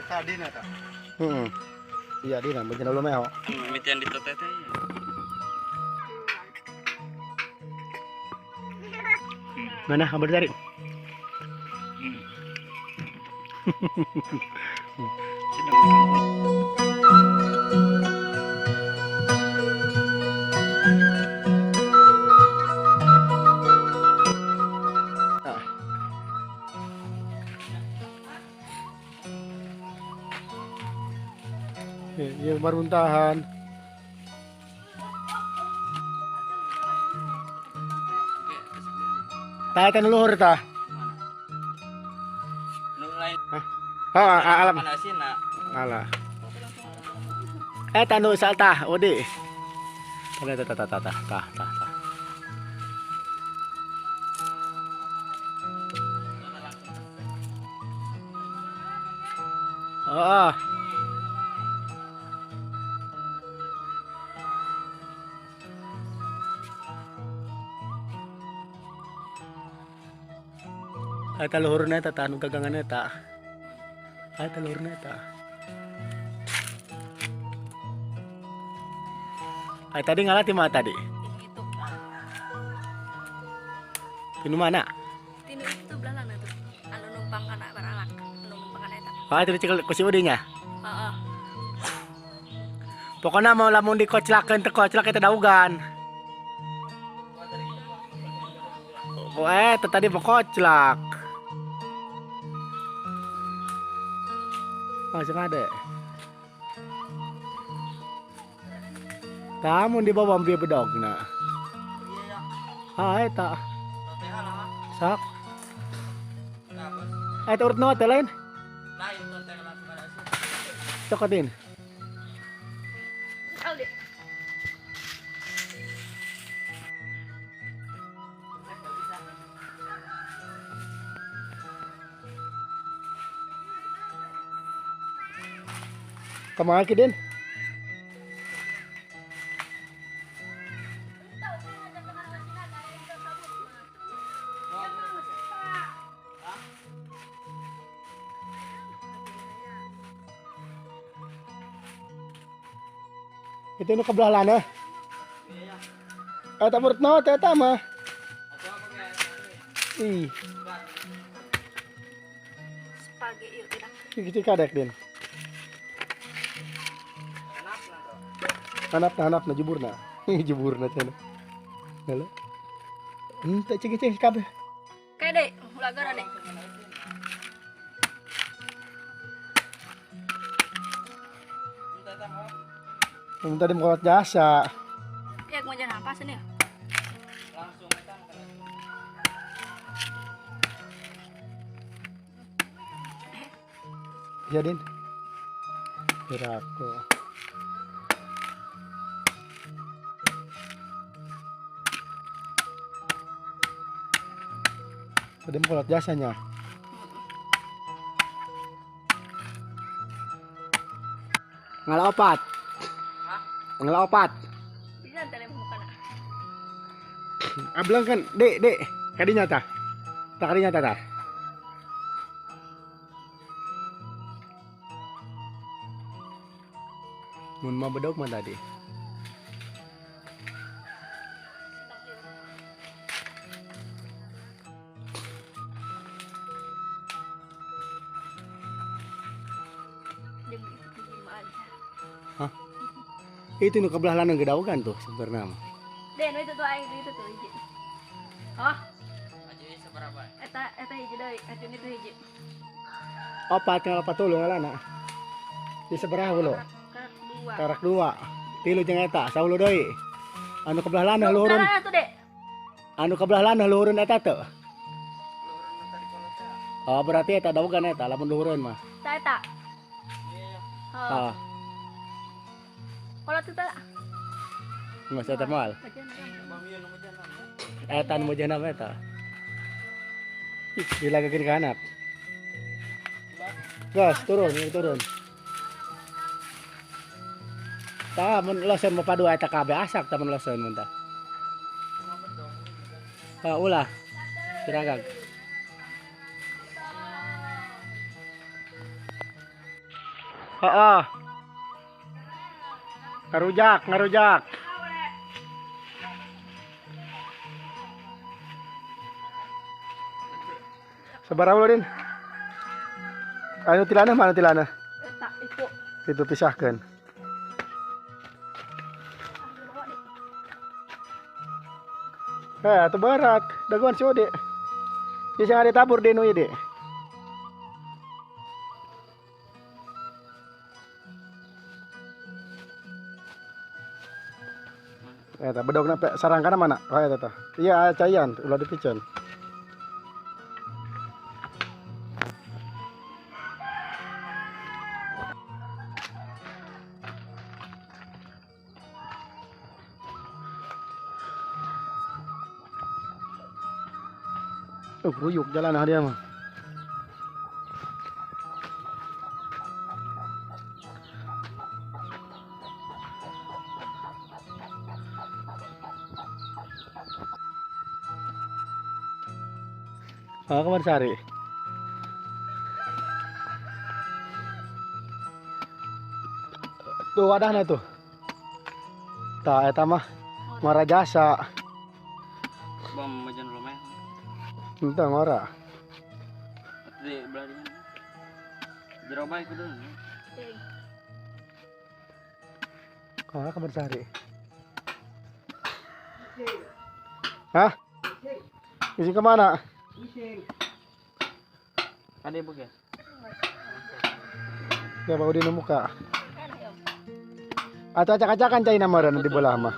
Tadi na ta. Heeh. Iya dina bencana lu meho. Mimitian di teh teh. Mana kabar cari? Iya baruntahan. Tah eta nu luhur tah. Nu lain. Hah? Alam. Alah. Eta nu tah, odi. Tah tah tah tah tah tah tah. Heeh. Eta luhurna eta tah nu gagangan eta. Eta luhurna eta. Ai tadi ngalah ti mana tadi? Itu. Tinu mana? Tinu itu belah lana tuh. Anu numpang kana baralak, anu numpang kana eta. Ah, itu dicekal ku si Udi nya. Heeh. Pokoknya mau lamun dikoclakeun teu koclak eta daugan. Oh, teh tadi mau koclak. Langsung ada. Kamu di bawah ambil bedogna. Ah, eta. Sak. Eta urut no teh lain. Cokotin. Kemana ki, Den? Itu nu kebelah lana. Eta murut no teh eta mah. Ih. Spage ieu tidak. Kieu kadek, Den. Hanap na juburna. Juburna cenah. Halo. Henteu cing-cing kabeh. Kayak deh, ulah gara deh. Yang tadi mau jasa. Ya, mau jalan apa sih nih? Langsung ya, Din. Kira aku. Tadi mau jasanya. Ngalah opat. Ngalah opat. Bisa tele mukana. Ablang kan, Dek, Dek. Kadinya tah. Tah kadinya tah tah. Mun mah bedog mah tadi. Hah? Itu nu kebelah lanang gedaugan tuh sebenarnya mah. Den, itu tuh aing itu tuh hiji. Oh. Aja seberapa? Eta eta hiji deui, eta itu hiji. Opat tinggal opat tulu ngalana. Di seberapa lo? Karak dua. Karak dua. Tilu jeung eta, saulo deui. Anu kebelah lanang luhureun. Anu kebelah lanang luhureun eta teu. Oh, berarti eta daugan eta lamun luhureun mah. Eta eta. Iya. Ah. Kalau itu tak. Nggak usah termal. Eta nu mujana eta. Ih, dilagakeun ka anak. Gas, turun, turun. Tah mun losen mah padu eta kabeh asak tah mun losen mun tah. Ah, ulah. Piragag. Heeh. Ngarujak, ngarujak. Sabaraha ulo, Din? Anu tilana mana tilana? Eta itu. Itu pisahkan. Eh, itu berat. Daguan si Ode. Bisa ada tabur deh nu ieu, Dek. Eta bedogna pe sarangkana mana? Oh eta tah. Iya caian ulah dipicen. Oh, ruyuk jalan dia mah. Ah, kemana cari? Tuh wadahnya tuh. Tah eta mah ngora jasa. Bom majan rumah. Entah ngora. Di belah dinya. Jero bae kudu. Ngora kabar cari. Hah? Isi kemana? Ada ibu ya? Ya baru di muka. Atau acak-acakan cai nama di bola mah.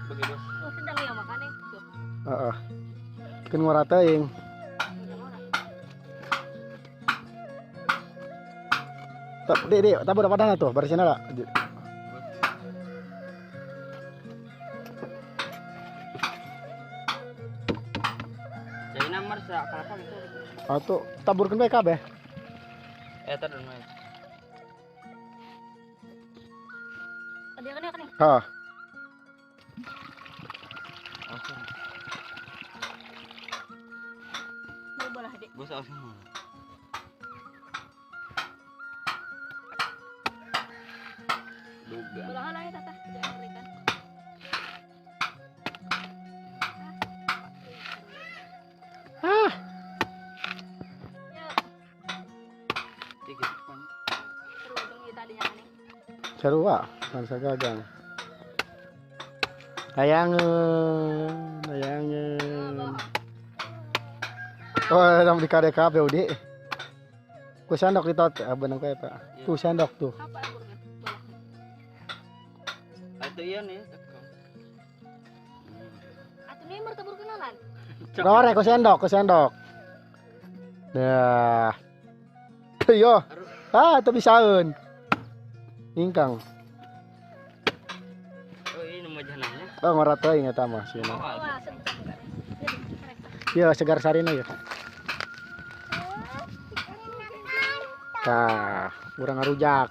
Bagi bos. Oh, sedang ya makannya. Tuh. Heeh. Keun ngora teuing. Tap, Dek, Dek, tabur padahal tuh, barisnya lah. Cai nomor sa kalapa gitu. Atau taburkeun bae kabeh. Eta dan main. Ada kan ya kan? Hah. Mau bola Dek. Bos awas semua. Duga. Bola lah ya tata, jangan ngerikan. Ah. Ya, Tiga depan. seru dong ya tadinya kan. Sarua, bangsa gagang. Tayangeun, tayangeun. Oh, dalam di KDKP Udi. Ku sendok ditot, benang ku eta. Tuh sendok tuh. Apa taburkan? Bola. Atau iya nih. Atuh nih tabur kenalan. Rore ku sendok, ku sendok. Dah. Yo. Ah, teu bisaeun. Ingkang. Oh ini nama jananya. Oh, ngora teuing eta mah sieuna. Oh, Wah, sedang kan. Jadi, karek. Iya, segar sarina ya. Tah, urang ngarujak.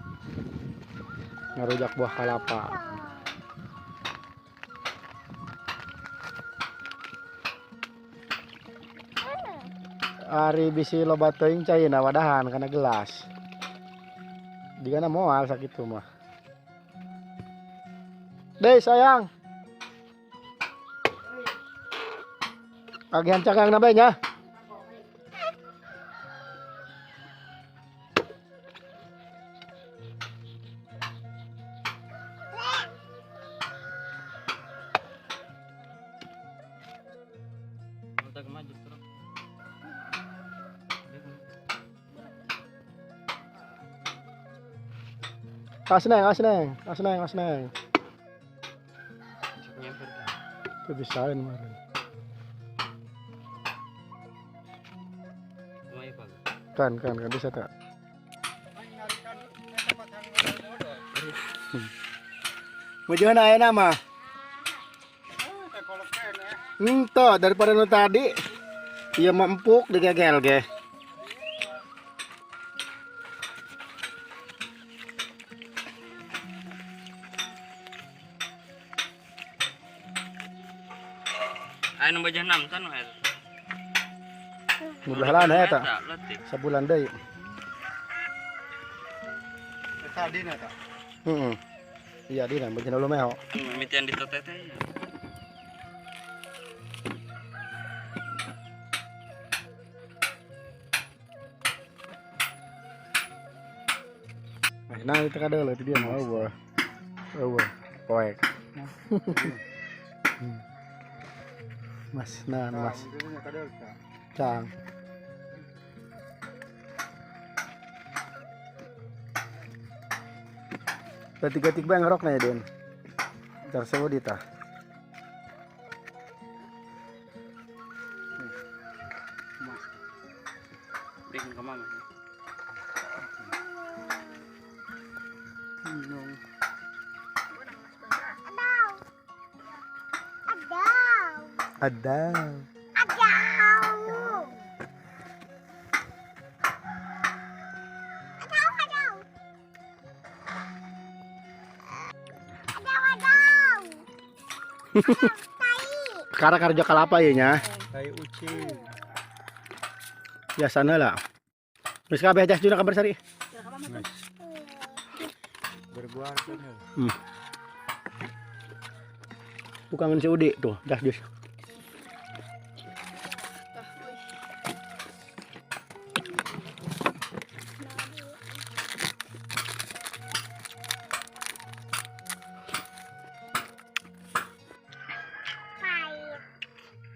Ngarujak buah kalapa. Ari bisi loba teuing caina wadahan kana gelas. Digana moal sakitu mah. Deh sayang. Agihan cakang na bae nya. Minta kemaju terus. Asneng, asneng, asneng, asneng. Nyamper. Teu bisaeun meureun. Lumayan pak. Kan, kan, kan bisa tak. Mujuan aya mah. Ento daripada nu tadi. Ieu mah empuk digegel ge. Ayo nomor 6 tan wae. Nu belah eta. Letik. Sabulan deui. Tadi na ta. Heeh. Iya dina bejana lu meho. Mimitian di tete. Nah, itu kada leuh dia mah eueuh. Eueuh, poek. Mas, nah, mas. Cang. Gatik-gatik bae ngerok na ya, Den. Ntar sewa dita. Bikin ke mama. Ada. Karena kerja kelapa ya nya. Tai ucing. Biasana lah. Terus kabeh jas juna kabar sari. Berbuar kan. Tukangan si Udi tuh, jas jus.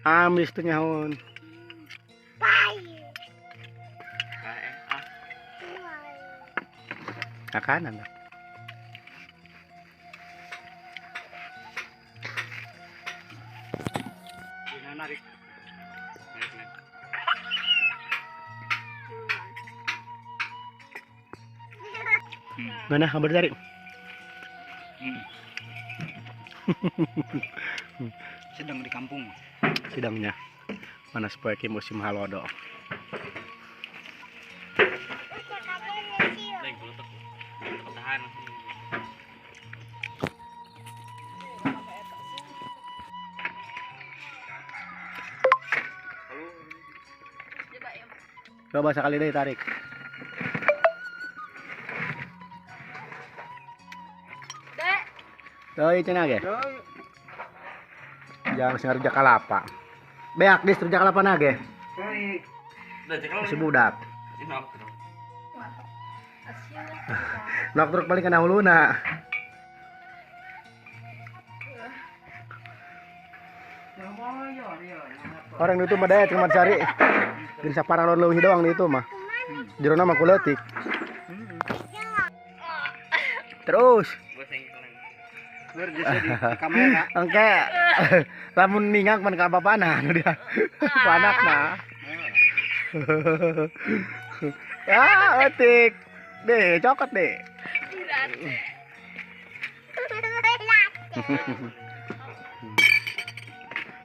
Amis tuh nyahun. Makanan lah. Narik. Mana kabar dari? Sedang di kampung. Sidangnya. Mana sebagai musim halodo. Coba sekali deh tarik. Dek. Doi cenah ge. Jangan sing rujak kalapa. Beak dis rujak kalapa na ge. Si budak. Nok truk paling kena huluna. Orang itu mah daya cuma cari. Geus saparalon leuwih doang di itu mah. Jerona mah kuleutik. Terus. Di kamera. Engke lamun ningak man ka bapana anu dia. Panak mah. Ya, etik. Deh, cokot deh.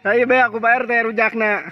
Ayo be aku bayar teh rujakna.